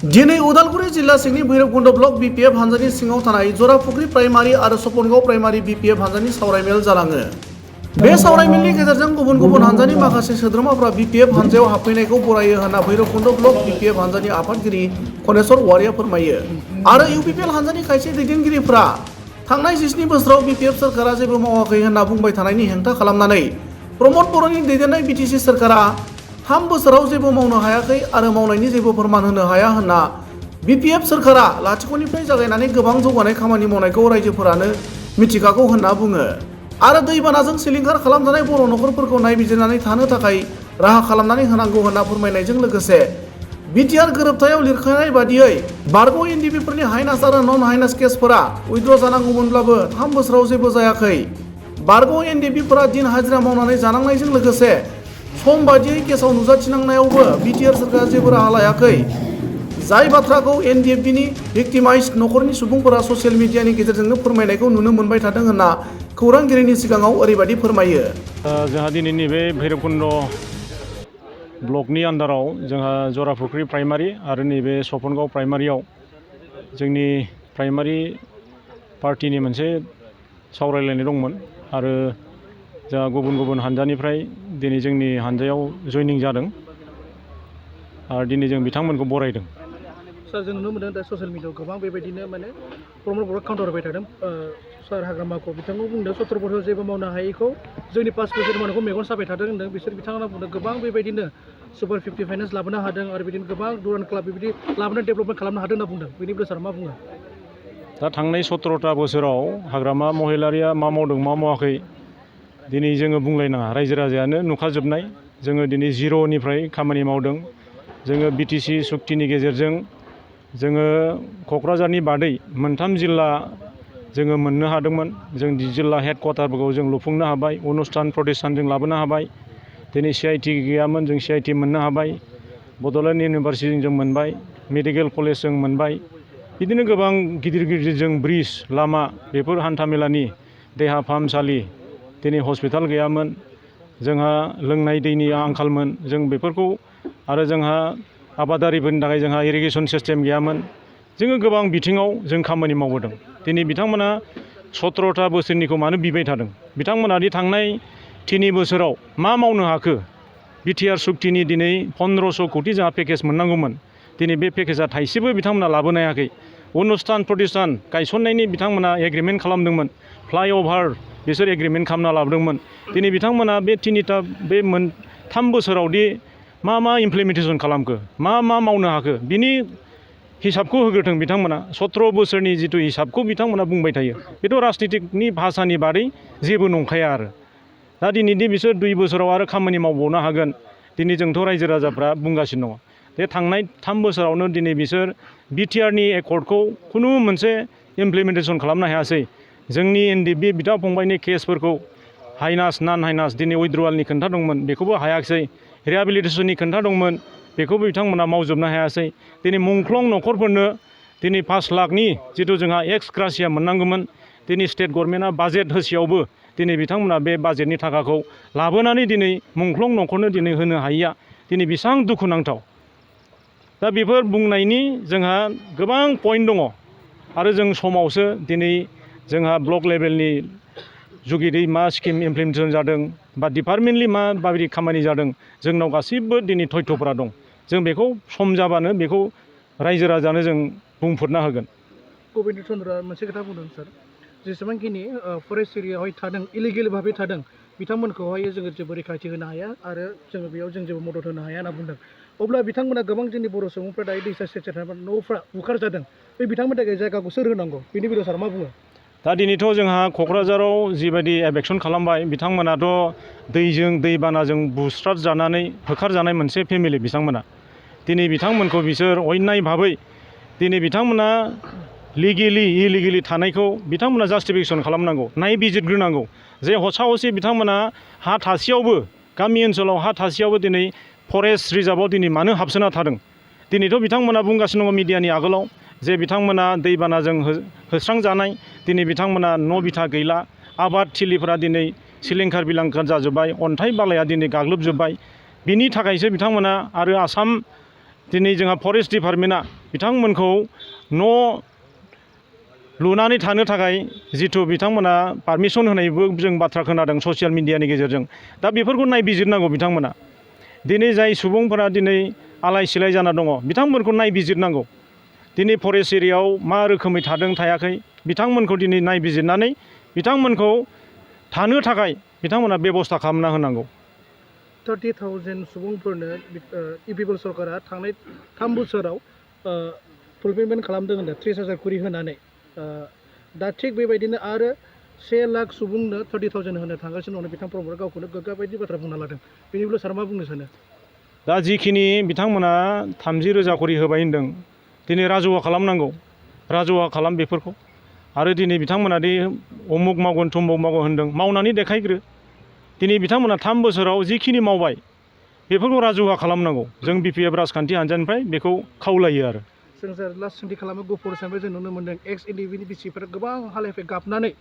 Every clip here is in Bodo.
दिनै उदालगुरि जिल्ला सिंनि भैरबकुंड ब्लक बीपीएफ हानजानि सिङाव थानाय जराफुख्रि प्राइमारि आरो सपनगाव प्राइमारि बीपीएफ हानजानि सावरायमेल जालाङो। बे सावरायमेलनि गेजेरजों गुबुन गुबुन हानजानि माखासे सोद्रोमाफ्रा बीपीएफ हानजायाव हाबफैनायखौ बरायो होनना भैरबकुंड ब्लक बीपीएफ हानजानि आफादगिरि खनेश्वर औवारिया फोरमायो। आरो इउपिपिएल हानजानि खायसे दैदेनगिरिफ्रा थांनाय 17 बोसोराव बीपीएफ सोरखारा जेबो मावाखै होनना बुंबाय थानायनि हेंथा खालामनानै प्रमद बर'नि दैदेननाय बीटीसी सोरखारा 3 बोसोराव जेबो मावनो हायाखै आरो मावनायनि जेबो फोरमान होनो हाया होनना बीपीएफ सोरखारा लाथिख'निफ्राय जागायनानै गोबां जौगानाय खामानि मावनायखौ रायजोफोरानो मिथिखागौ होनना बुङो। आरो दैबानाजों सिलिंखार खालामजानाय बर' नखरफोरखौ नायबिजिरनानै थानो थाखाय राहा खालामनानै होनांगौ होनना फोरमायनायजों लोगोसे बिटिआर गोरोबथायाव लिरखानाय बादियै बारग' एनडिपिफोरनि हाइनास आरो नन हाइनास केसफोरा उइथड्र जानांगौमोनब्लाबो 3 बोसोराव जेबो जायाखै। बारग' एनडिपिफोरा दिन हाजिरा मावनानै जानांनायजों लोगोसे सम बादियै केसआव नुजाथिनांनायावबो बिटिआर सोरखारा जेबो राहा लायाखै। जाय बाथ्राखौ एनडिएफबिनि भिक्टिमाइज नखरनि सुबुंफोरा ससियेल मिडियानि गेजेरजोंनो फोरमायनायखौ नुनो मोनबाय थादों होनना खौरांगिरिनि सिगाङाव ओरैबायदि फोरमायो। जोंहा दिनैनि बे भैरबकुंड ब्लकनि आन्दाराव जोंहा जराफुख्रि प्राइमारि आरो नैबे सपनगाव प्राइमारियाव जोंनि प्राइमारि पार्टिनि मोनसे सावरायलायनाय दंमोन आरो जोंहा गुबुन गुबुन हानजानिफ्राय दिनै जोंनि हानजायाव जइनिं जादों आरो दिनै जों बिथांमोनखौ बरायदों। सार जों नुनो मोनदों दा ससियेल मिडियायाव गोबां बेबायदिनो माने प्रमद बर'आ काउन्टार होबाय थादों सार हाग्रामाखौ बिथांखौ बुंदों 17 बोसोराव जेबो मावनो हायैखौ जोंनि 5 बोसोर मावनायखौ मेगन साबाय थादों होनदों। बिसोर बिथांमोना बुंदों गोबां बेबायदिनो सुपार 50 फाइनान्स लाबोनो हादों आरो बिदिनो गोबां दुरान क्लाब बेबायदि लाबोनो डेभेलपमेन्ट खालामनो हादों होनना बुंदों। बेनि बेलायाव सार मा बुङो? दा थांनाय 17ता बोसोराव हाग्रामा महिलारिया मा मावदों मा मावाखै दिनै जोङो बुंलायनाङा, रायजो राजायानो नुखाजोबनाय। जोङो दिनै जिर'निफ्राय खामानि मावदों। जोङो बिटिसि सुक्तिनि गेजेरजों जोङो क'क्राझारनि बादै मोनथाम जिल्ला जोङो मोननो हादोंमोन। जों जिल्ला हेडक्वार्टारफोरखौ जों लुफुंनो हाबाय, अनुस्थान प्रतिष्ठान जों लाबोनो हाबाय। दिनै CIT गैयामोन, जों CIT मोननो हाबाय। बड'लेण्ड इउनिभारसिटि जों मोनबाय, मेडिकेल कलेज जों मोनबाय। बिदिनो गोबां गिदिर गिदिर जों ब्रिज, लामा, बेफोर हान्थामेलानि देहा फाहामसालि, दिनै हस्पिटाल गैयामोन। जोंहा लोंनाय दैनि आंखालमोन। जों बेफोरखौ आरो जोंहा आबादारिफोरनि थाखाय जोंहा इरिगेसन सिस्टेम गैयामोन। जोङो गोबां बिथिङाव जों खामानि मावबोदों। दिनै बिथांमोना 17ता बोसोरनिखौ मानो बिबाय थादों? बिथांमोना दि थांनाय 3 बोसोराव मा मावनो हाखो? बिटिआर सुक्तिनि दिनै 1500 कोटि जोंहा पेकेज मोननांगौमोन। दिनै बे पेकेजा थाइसेबो बिथांमोना लाबोनो हायाखै। अनुस्थान प्रतिष्ठान गायसननायनि बिथांमोना एग्रिमेन्ट खालामदोंमोन। फ्लाइअभार बिसोर एग्रिमेन्ट खालामना लाबोदोंमोन। दिनै बिथांमोना बे 3 बोसोरावदि मा इमप्लिमेन्टेसन खालामखो, मा मावनो हाखो, बिनि हिसाबखौ होग्रोथों बिथांमोना। 17 बोसोरनि जिथु हिसाबखौ बिथांमोना बुंबाय थायो, बेथ' राजनितिकनि भाषानि बादै जेबो नंखाया आरो। दा दिनैदि बिसोर 2 बोसोराव आरो खामानि मावबावनो हागोन, दिनै जोंथ' रायजो राजाफ्रा बुंगासिनो दङ। बे थांनाय 3 बोसोरावनो दिनै बिसोर बिटिआरनि एकर्डखौ खुनु मोनसे इमप्लिमेन्टेसन खालामनो हायासै। जोंनि एनडिएफबि बिदा फंबायनि केसफोरखौ हाइनास नान हाइनास दिनै उइथड्रवालनि खोथा दंमोन, बेखौबो हायाखिसै। रिहेबिलिटेसननि खोथा दंमोन, बेखौबो बिथांमोना मावजोबनो हायासै। दिनै मुंख्लं नखरफोरनो दिनै 5 लाखनि जिथु जोंहा एक्स ग्रासिया मोननांगौमोन, दिनै स्टेट गभर्नमेन्टआ बाजेट होसेयावबो दिनै बिथांमोना बे बाजेटनि थाखाखौ लाबोनानै दिनै मुंख्लं नखरनो दिनै होनो हायिया दिनै बेसेबां दुखुनांथाव। दा बेफोर बुंनायनि जोंहा गोबां पइन्ट दङ आरो जों समावसो दिनै जोंहा ब्लक लेभेलनि जुगिदै मा स्किम इमप्लिमेन्टेसन जादों बा डिपार्टमेन्टलि माबायदि खामानि जादों, जोंनाव गासैबो दिनै तथ्यफोरा दं। जों बेखौ सम जाबानो बेखौ रायजो राजानो जों बुंफोरना होगोन। गबिन्द चन्द्रआ मोनसे खोथा बुंदों सार, जेसेबांखिनि फरेस्ट एरियायावहाय थादों, इलिगेल भाबै थादों, बिथांमोनखौहाय जोङो जेबो रैखाथि होनो हाया आरो जोङो बेयाव जों जेबो मदद होनो हाया होनना बुंदों। अब्ला बिथांमोना गोबां जोंनि बर' सुबुंफ्रा दायो दैसा सेर सेर थानाय न'फ्रा बुखार जादों, बे बिथांमोननि थाखाय जायगाखौ सोर होनांगौ? बेनि बेलायाव सार मा बुङो? दा दिनैथ' जोंहा क'क्राझाराव जिबायदि एभेक्सन खालामबाय, बिथांमोनाथ' दैबानाजों बुस्रार जानानै होखारजानाय मोनसे फेमिलि बिथांमोना। दिनै बिथांमोनखौ बिसोर अन्याय भाबै दिनै बिथांमोना लिगेलि इलिगेलि थानायखौ बिथांमोना जास्टिफिकेसन खालामनांगौ, नायबिजिरग्रोनांगौ। जे हसा हसि बिथांमोना हा थासेयावबो, गामि ओनसोलाव हा थासेयावबो दिनै फरेस्ट रिजार्भआव दिनै मानो हाबसोना थादों? दिनैथ' बिथांमोना बुंगासिनो दङ मिडियानि आगोलाव जे बिथांमोना दैबानाजों होस्रांजानाय, दिनै बिथांमोना न' बिथा गैला, आबाद थिलिफोरा दिनै सिलिंखार बिलांखार जाजोब्बाय, अन्थाइ बालाया दिनै गाग्लोबजोब्बाय। बिनि थाखायसो बिथांमोना आरो आसाम दिनै जोंहा फरेस्ट डिपार्टमेन्टआ बिथांमोनखौ न' लुनानै थानो थाखाय जिथु बिथांमोना पारमिसन होनायबो जों बाथ्रा खोनादों ससियेल मिडियानि गेजेरजों। दा बेफोरखौ नायबिजिरनांगौ बिथांमोना। दिनै जाय सुबुंफोरा दिनै आलाय सिलाय जाना दङ बिथांमोनखौ नायबिजिरनांगौ। दिनै फरेस्ट एरियायाव मा रोखोमै थादों थायाखै बिथांमोनखौ दिनै नायबिजिरनानै बिथांमोनखौ थानो थाखाय बिथांमोना बेबस्था खालामना होनांगौ। 30,000 सुबुंफोरनो इउपिपिएल सरकारा थांनाय 3 बोसोराव फुलफिलमेन्ट खालामदों होनदों 30,000 कोटी होनानै। दा थिग बेबायदिनो आरो 1 लाख सुबुंनो 30,000 होनो थांगासिनो दं। बिथां प्रमदआ गावखौनो गोग्गा बायदि बाथ्रा बुंना लादों। बेनि बेलायाव सार मा बुंनो सानो? दा जिखिनि बिथांमोना 30,000 कोटी होबाय होनदों दिनै राजहुवा खालामनांगौ। राजहुवा खालाम बेफोरखौ। आरो दिनै बिथांमोना दि अमुक मावगोन थुमुक मावगोन होनदों मावनानै देखायग्रो। दिनै बिथांमोना 3 बोसोराव जिखिनि मावबाय बेफोरखौ राजहुवा खालामनांगौ। जों बिपिएफ राजखान्थि हान्जानिफ्राय बेखौ खावलायो आरो। जों सार लास्ट सोंथि खालामो गुफुर हिसाबै जों नुनो मोन्दों एक्स एनडिपिनि बिसिफोरा गोबां हालेफे गाबनानै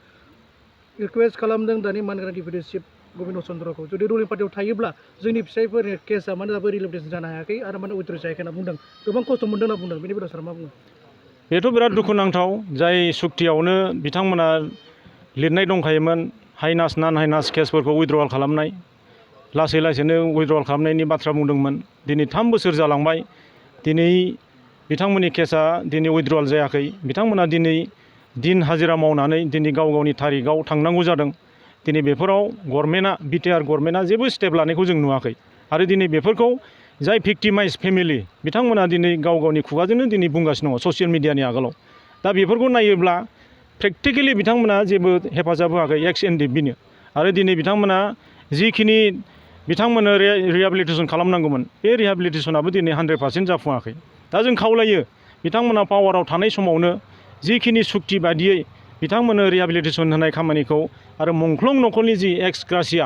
रिकुवेस्ट खालामदों दानि मानग्रा डिप्युटि चिफ गबिन्द चन्द्रखौ जुदि रुलिं पार्टियाव थायोब्ला जोंनि फिसायफोरनि केसआ मानो दाबो रिलेटेड जानो हायाखै आरो मानो उइथ्र जायाखै होनना बुंदों। गोबां खस्थ' मोन्दों होनना बुंदों। बेनि बेलायाव सार मा बुङो? बेथ' बिराद दुखुनांथाव। जाय सुक्तियावनो बिथांमोना लिरनाय दंखायोमोन हाइनास नान हाइनास केसफोरखौ उइथड्रवाल खालामनाय लासै लासैनो उइथड्रवाल खालामनायनि बाथ्रा बुंदोंमोन। दिनै 3 बोसोर जालांबाय। दिनै बिथांमोननि केसआ दिनै उइथड्रवाल जायाखै। बिथांमोना दिनै दिन हाजिरा मावनानै दिनै गाव गावनि थारिखआव थांनांगौ जादों। दिनै बेफोराव गभर्नमेन्टआ बिटिआर गभर्नमेन्टआ जेबो स्टेप लानायखौ जों नुवाखै। आरो दिनै बेफोरखौ जाय भिक्टिमाइज फेमिलि बिथांमोना दिनै गाव गावनि खुगाजोंनो दिनै बुंगासिनो दङ ससियेल मिडियानि आगोलाव। दा बेफोरखौ नायोब्ला प्रेक्टिकेलि बिथांमोना जेबो हेफाजाब होआखै एक्स एनडिपिनो। आरो दिनै बिथांमोना जिखिनि बिथांमोननो रिहेबिलिटेसन खालामनांगौमोन बे रिहेबिलिटेसनाबो दिनै 100% जाफुङाखै। दा जों खावलायो बिथांमोना पावाराव थानाय समावनो जिखिनि सुक्ति बादियै बिथांमोननो रिहेबिलिटेसन होनाय खामानिखौ आरो मुंख्लं नखरनि जि एक्स ग्रासिया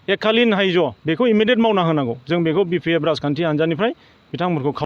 एककालीन हाइज' बेखौ इमिडियेट मावना होनांगौ। जों बेखौ बिपिएफ राजखान्थि हान्जानिफ्राय बिथांमोनखौ